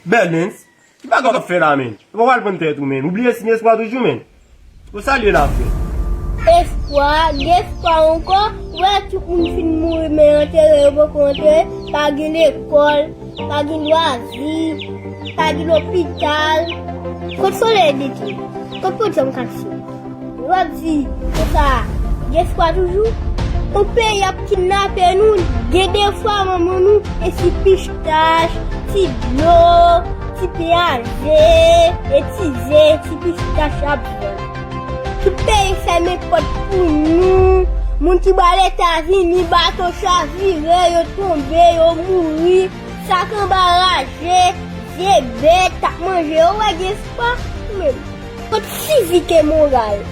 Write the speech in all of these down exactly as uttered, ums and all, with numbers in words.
Bèlens, ki bagay w ap fè la, menn? Ou pa pral pran tèt ou, menn. Ou bliye siy espwa toujou, menn. Ou salye la, frè. Espwa, gen espwa ankò. Ou wè tout moun fin mouri, men antere yo poko antere. Pa gen lekòl, pa gen lwazi, pa gen lopital. Kot solèy dete? Kot podyòm kase? Yo ap di konsa, gen espwa toujou. Yon peyi ap kidnape nou, gen de fwa manman nou, e ti pistach, ti dlo, ti pen a ze, e ti ze, ti pistach y ap vann. Tout peyi fèmen pòt pou nou. Moun ki ba Etazini, bato chavire, yo tonbe, yo mouri. Sak anba raje, zye bèt, t ap manje yo, wè gen espwa. Ou menm, kot sivik e moral?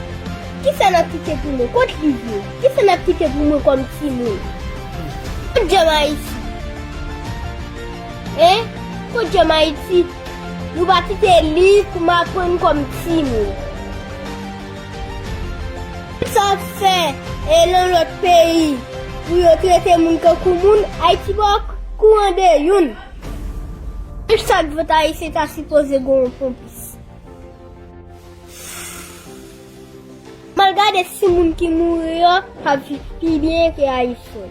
Kisa n ap kite pou mwen? Kot liv yo? Kisa n ap kite pou mwen kòm timoun? Kot djòm Ayiti? Hein? Kot djòm Ayiti? Nou pa kite liv pou m aprann kòm timoun. Sa w ap fè e nan lòt peyi pou yo trete moun kankou moun, Ayiti pa okouran de youn. Chak vòt ayisyen ta sipoze gen yon ponpis. M al gade si moun ki mouri yo pa viv pi byen ke ayisyen.